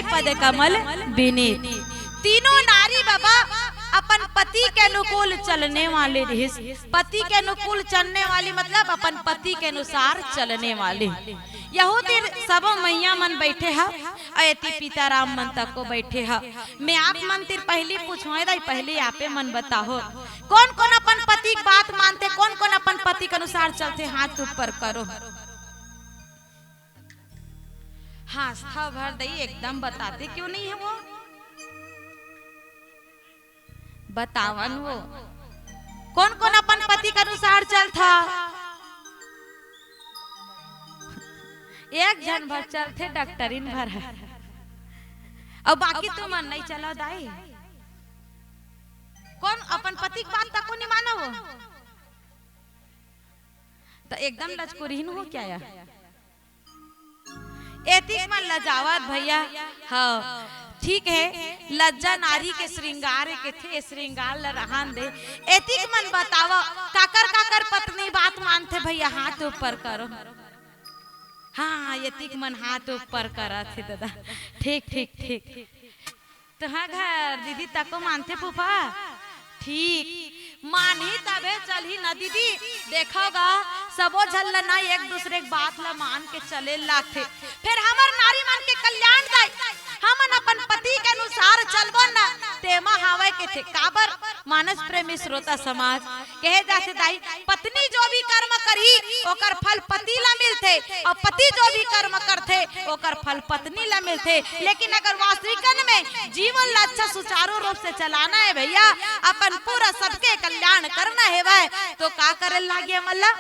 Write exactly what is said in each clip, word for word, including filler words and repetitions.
पद कमल बिनीत। तीनों नारी बाबा अपन पति के अनुकूल चलने वाली रिहिस। पति के अनुकूल चलने वाली मतलब अपन पति के अनुसार चलने वाली। यहू तीर सबो मइया मन बइठे ह, अउ एती पिताराम मन तको बइठे ह। मैं आप मन तीर पहिली पूछों दाई, पहिली आपे मन बताहो, कोन कोन अपन पति के बात मानथे, कोन कोन अपन पति के अनुसार चलथे, हाथ ऊपर करो। हाँ, आस्था भर दई, एकदम बताते क्यों नहीं है वो? बतावन वो। कोन कोन अपन पति के अनुसार चलथा? एक झन भर चलथे, डॉक्टरिन भर है, अउ बाकी तुमन नहीं चलो दाई। कोन अपन पति के बात तको नहीं मानो वो? तो एकदम लचकुरिन हो क्या या? एतिक मन लजावत भैया। हाँ, ठीक है, लज्जा नारी के श्रृंगार के थे, श्रृंगार ल रहन दे। एतिक मन बतावा, काकर काकर पत्नी बात मानथे भैया, हाथ ऊपर करो। हाँ, एतिक मन हाथ ऊपर करत हे दादा। ठीक, ठीक, ठीक। तुहा घर दीदी तको मानथे फूफा? ठीक, मानही तभे चलही न दीदी। देखो गा, सबो झन ल न एक दूसरे के बात ल मान के चले लागथे। फेर हमर नारी मन के कल्याण दाई, हमन अपन पति के अनुसार चलबो न, तेमा हावय कथे। काबर? मानस प्रेमी श्रोता समाज, कहे जाथे दाई, पत्नी जो भी कर्म करही, ओकर फल पति ला मिलथे, अउ पति जो भी कर्म करथे, ओकर फल पत्नी ला मिलथे। लेकिन अगर वास्तविकन में जीवन ला अच्छा सुचारू रूप से चलाना है भैया, अपन पूरा सबके कल्याण करना हेवय, तो का करे लागे हमन ला?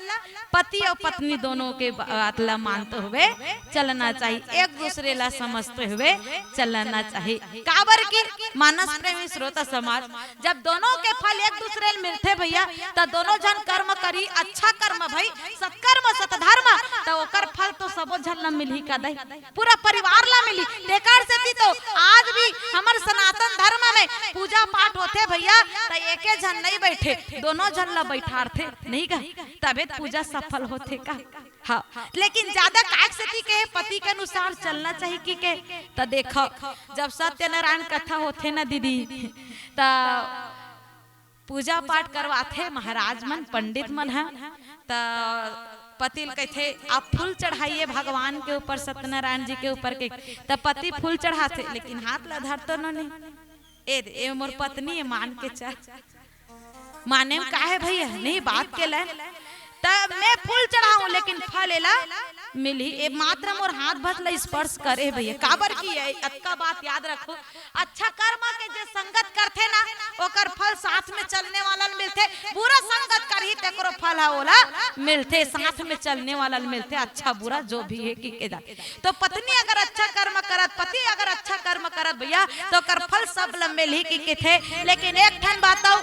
पति अउ पत्नी दोनों के बात ला मानते हुए चलना चाहिए, एक दूसरे ला समझते हुए चलना चाहिए। काबर कि मानस प्रेमी श्रोता समाज, जब दोनों के फल एक दूसरे ल मिलथे भैया, त दोनों झन कर्म करी, अच्छा कर्म भई, सत्कर्म, सतधर्म, त ओकर फल तो सबो झन ल मिलही का दाई, पूरा परिवार ल मिलही। तेकर सेती तो आज भी हमर सनातन धर्म में पूजा पाठ होथे भैया, त एके झन नहीं बैठे, दोनों झन ल बैठारथे, नहीं का? तबे त पूजा सफल होथे का। हाँ, लेकिन ज्यादा काहे सेती के पति के अनुसार चलना चाहिए कि के? त देखो, जब सत्यनारायण कथा होथे ना दीदी, त पूजा पाठ करवाथे महाराज मन, पंडित मन ह, त पति ल कहिथे, "आप फूल चढ़ाइए भगवान के ऊपर, सत्यनारायण जी के ऊपर," के त पति फूल चढ़ाथे, लेकिन हाथ ला धर तो न नहीं। ए दे, ए मोर पत्नी ए, मान के चल। माने में का हे भैया, नहीं बात के ले। त मैं फूल चढ़ाऊं, लेकिन फल एला मिलही। ए मात्र मोर हाथ भर ला स्पर्श करे हे भैया, काबर कि ए अतका बात याद रखो, अच्छा कर्म के जे संगत करथे ना, ओकर फल साथ में चलने वाला ल मिलथे। बुरा संगत करही, तेकरो फल ह ओला मिलथे, साथ में चलने वाला ल मिलथे। अच्छा बुरा जो भी हे कि के जाथे। तो पत्नी अगर अच्छा कर्म करत, पति अगर अच्छा कर्म करत भैया, तो ओकर फल सब ल मिलही कि कथे। लेकिन एक ठन बात अउ,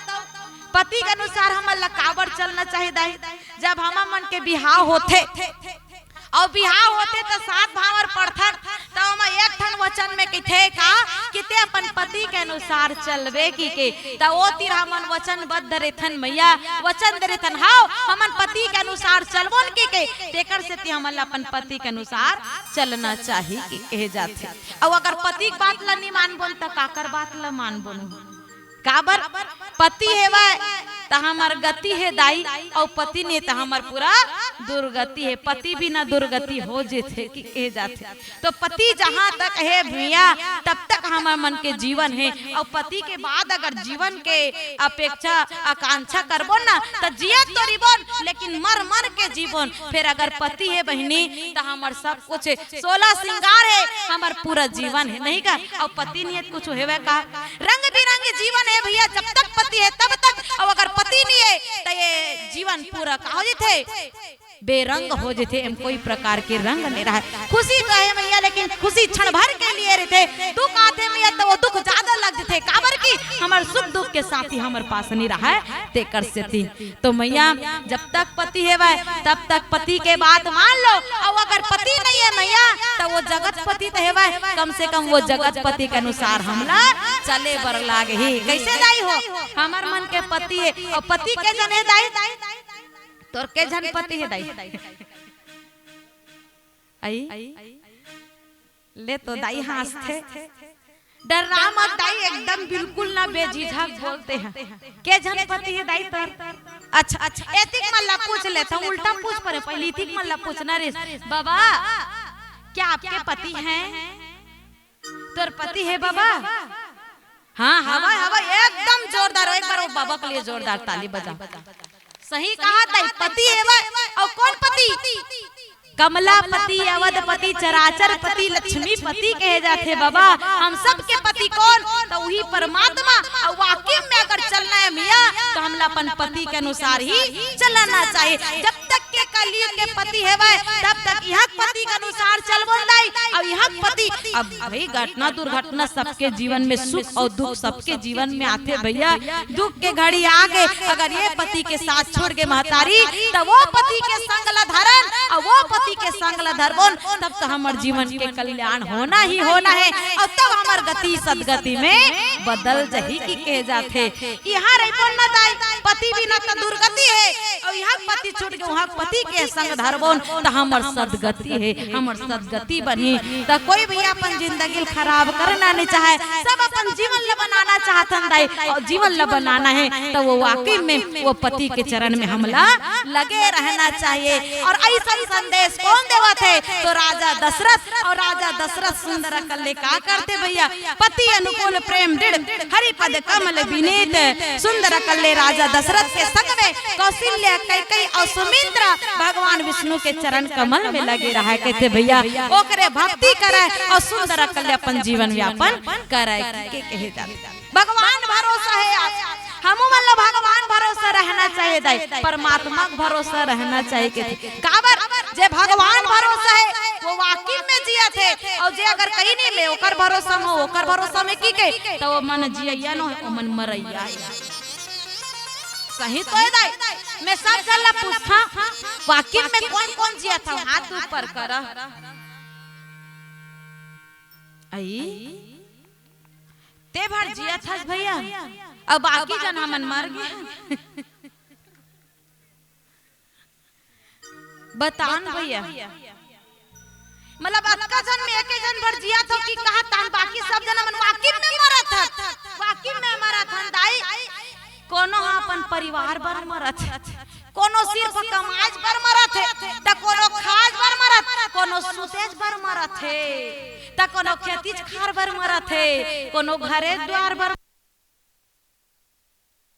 पति के अनुसार हमन ल काबर चलना चाहिए दाई? जब हमन मन के बिहाव होथे, अउ बिहाव होथे त सात भांवर पड़थन, त ओमा एक ठन वचन में कथे का कि ते अपन पति के अनुसार चलबे कि के, त ओ तीर हमन वचनबद्ध रेथन मइया, वचन दे रेथन, हाव, हमन पति के अनुसार चलबोन कि के, तेकर सेती हमन ल अपन पति के अनुसार चलना चाही कि कहे जाथे। अउ अगर पति के बात ल नी मानबोन, त काकर बात ल मानबोन? काबर? पति हेवय त हमर गति हे दाई, अउ पति ने त हमर पूरा दुर्गति हे। पति बिना दुर्गति हो जेथे कि कहे जाथे। तो पति जहाँ तक हे भुइयां, तब तक हमर मन के जीवन हे। अउ पति के बाद अगर जीवन के अपेक्षा, आकांक्षा करबो ना, त जियत तो रिबोन, लेकिन मर मर के जीवन। फेर अगर पति हे बहिनी, त हमर सब कुछ हे, सोलह श्रृंगार हे, हमर पूरा जीवन हे, नहीं का? अउ पति नियत कुछ हेवय का? रंग बिरंग जीवन हे भैया, जब तक पति हे तब तक, अउ अगर पति नहीं हे, त ये जीवन पूरा का हो जथे? बेरंग हो जथे, एम कोई प्रकार के रंग नहीं रहे। खुशी तो हे भैया, लेकिन खुशी क्षण भर के लिए रहिथे। दुख आथे भैया, त वो दुख ज्यादा लग जथे, काबर कि हमर सुख दुख के साथी हमर पास नहीं रहे, तेकर सेती। तो मइया, जब तक पति हेवय, तब तक पति के बात मान लो, अउ अगर पति नहीं हे मइया, त वो जगतपति त हेवय, कम से कम वो जगतपति के अनुसार हमला चले बर लागही। कइसे दाई हो? हमर मन के पति हे, अउ पति के झन हे दाई? तोर के झन पति हे दाई? आई? ले तो दाई हाँसथे। डर्रा मत दाई, एकदम बिल्कुल ना बेझिझक बोलते हैं। के झन पति हे दाई तोर? अच्छा, अच्छा, एतिक मन ला पूछ लेथंव, उल्टा पूछ परे, पहिली इतिक मन ला पूछना रे। बाबा, क्या आपके पति हैं? तोर पति हे बाबा? हाँ, हवय, हवय, एकदम जोरदार हो, एक बार वो बाबा के लिए जोरदार ताली बजाओ। सही कहा दाई, पति हेवय। अउ कोन पति? कमलापति, अवधपति, चराचर पति, लक्ष्मीपति कहे जाथे बाबा। हम सबके पति कोन? त उही परमात्मा। अउ वाकई में अगर चलना हे मिया, त हमला अपन पति के अनुसार ही चलना चाहिए। जब तक के कलयुग के पति हेवय, तब तक इहाँ के पति के अनुसार चलबोन दाई। अउ इहाँ के पति, अब भाई, घटना दुर्घटना सबके जीवन में, सुख अउ दुख सबके जीवन में आथे भैया। दुख के घड़ी आ गे, अगर ये पति के साथ छोड़ गे महतारी, त वो पति के संग ला धरन, अउ वो पति के संग ला धरबोन, तब तो हमर जीवन के कल्याण होना ही होना हे, अउ तब हमर गति सदगति में बदल जही की कहे जाथे। इहाँ रहिबोन न दाई, पति बिना त दुर्गति हे, अउ इहाँ पति छूट गे, उहाँ पति के संग धरबोन, त हमर सदगति हे, हमर सदगति बनही। त कोई भी अपन जिंदगी ल खराब करना नहीं चाहे, सब अपन जीवन ल बनाना चाहथन दाई, अउ जीवन ल बनाना हे, त वो वाकई में वो पति के चरण में हमला लगे रहना चाहिए। अउ अइसन संदेश कोन देवत हे? तो राजा दशरथ। अउ राजा दशरथ सुंदर कल्ले का करथे भैया? पति अनुकूल प्रेम दृढ़, हरि पद कमल विनीत। सुंदर कल्ले राजा दशरथ के संग में कौशल्या, कैकेयी अउ सुमित्रा भगवान विष्णु के चरण कमल में लगे रहय, कहिथे भैया, ओकरे भक्ति करय अउ सुंदर कल्ले अपन जीवन यापन करय, के कहे जाथे। भगवान भरोसा हे आज। हमू मन ला भगवान भरोसा रहना चाहिए दाई, परमात्मा के भरोसा रहना चाहिए कहिथे। काबर? जे भगवान भरोसा हे, वो वाकई में जियत हे, अउ जे अगर कहीं नहीं में ओकर भरोसा में, ओकर भरोसा में की कहे, त वो मन जियइया नो, वो मन मरइया हे। सही तो हे दाई। मैं सब झन ला पूछथंव, वाकई में कोन कोन जियत हव? हाथ ऊपर करा। अई, ते भर जियत हस भैया, अउ बाकी झन हमन मर गे। बतान भैया, मतलब अतका झन में एके झन भर जियत हव कि कहा तान, बाकी सब झन हमन वाकई में मरत हन, वाकई में मरत हन दाई। कोनो ह अपन परिवार बर मरत हे, कोनो सिर्फ कमाज बर मरत हे, त कोनो खाज बर मरत, कोनो सुतेज बर मरत हे, त कोनो खेतीच खार बर मरत हे, कोनो घरे द्वार बर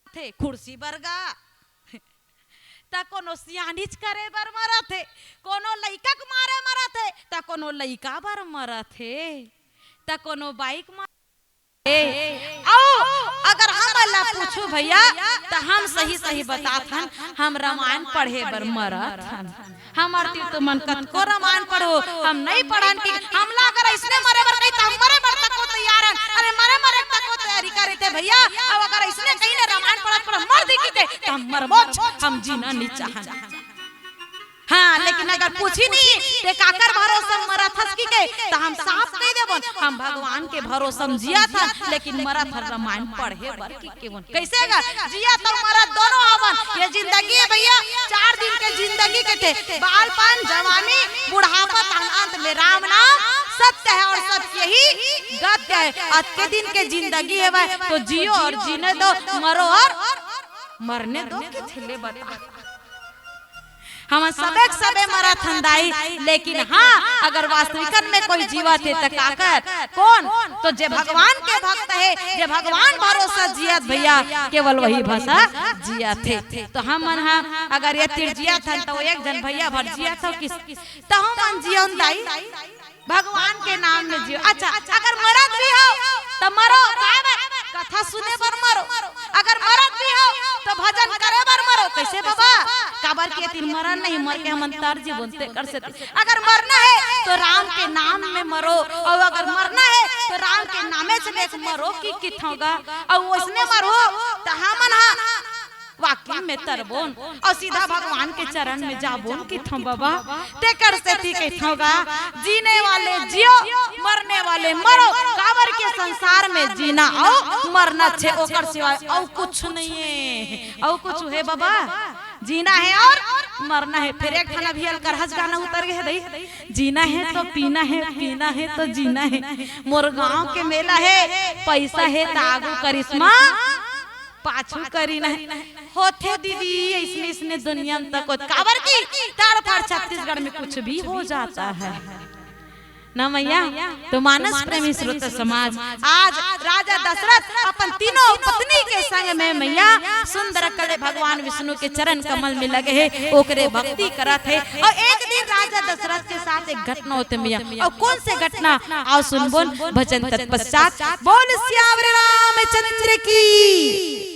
थे, खुर्सी बर गा, त कोनो सियानीच करे बर मरत हे, कोनो लइका के मारे मरत हे, त कोनो लइका बर मरत हे, त कोनो बाइक मार हे। अउ अगर हमन ला पूछू भैया, त हम सही सही बताथन, हम रामायण पढ़े बर मरत हन। हमर तीर तुमन कतको रामायण पढ़ो, हम नहीं पढ़न कि हमला अगर अइसने मरे बर कही, त हम मरे बर तको तैयार हन। अरे मरे, मरे तको तैयारी करे थे भैया। अउ अगर अइसने कही ने रामायण पढ़त पढ़त मर दी की के, त हम मरबोच, हम जीना नहीं चाहन। हाँ, लेकिन अगर पूछी नहीं, ते काकर भरोसा मरत हस की के, त हम साफ कही देबोन, हम भगवान के भरोसा म जियत हन, लेकिन मरत हन रामायण पढ़े बर की केवन। कइसे गा? जियत अउ मरत दोनों हवन। ये जिंदगी हे भैया, चार दिन के जिंदगी कथे। बालपन, जवानी, बुढ़ापा, तहन अंत में राम नाम सत्य है और सत्य ही गत्य है। अतके दिन के जिंदगी हे भाई, तो जियो और जीने दो, मरो और मरने दो। किथे ले बता। हमन सबे के सबे मरत हन दाई, लेकिन हाँ, अगर वास्तविकन में कोई जीवत हे, त काकर? कोन? तो जे भगवान के भक्त हे, जे भगवान भरोसा जियत भैया, केवल वही भरोसा जियत हे। तो हमन हा अगर ये तीर जियत हन, त एक झन भैया भर जियत हो किस, त हमन जियन दाई। भगवान के नाम में जियो। अच्छा, अगर मरत भी हो, त मरो, काबर? कथा सुने बर मरो। अगर मरत भी हो, त भजन करे बर मरो। कइसे बाबा? काबर के तीर मरन नहीं, मर के हमन तर जीवन ते कर से। अगर मरना हे, त राम के नाम में मरो, अउ अगर मरना हे, त राम के नामे से लेके मरो की किथों गा। अउ ओइसने मरो, त हमन हा वाकई में तरबोन अउ सीधा भगवान के चरण में जाबोन किथों बाबा। तेकर सेती कहिथों गा, जीने वाले जियो, मरने वाले मरो, काबर के संसार में जीना अउ मरना हे, ओकर सिवाय अउ कुछ नहीं हे। अउ कुछ हे बाबा? जीना हे अउ मरना हे। फेर एक ठन अभी अलकरहस गाना उतर गे हे दई, जीना हे तो पीना हे, पीना हे तो जीना हे। मोर गांव के मेला हे, पइसा हे त आगू करिस मा पाछू करिना हे। होथे दीदी, अइसने अइसने दुनिया म तक होथे। काबर कि तड़फड़ छत्तीसगढ़ में कुछ भी हो जाता है ना मइया। तो मानस प्रेमी श्रोता समाज, आज राजा दशरथ अपन तीनों पत्नी के संग में मइया सुंदर कले भगवान विष्णु के चरण कमल में लगे हे, ओकरे भक्ति करत हे। अउ एक दिन राजा दशरथ के साथ एक घटना होथे मइया। अउ कौन से घटना, आओ सुनबोन भजन तत्पश्चात। बोल सियावर रामचंद्र की।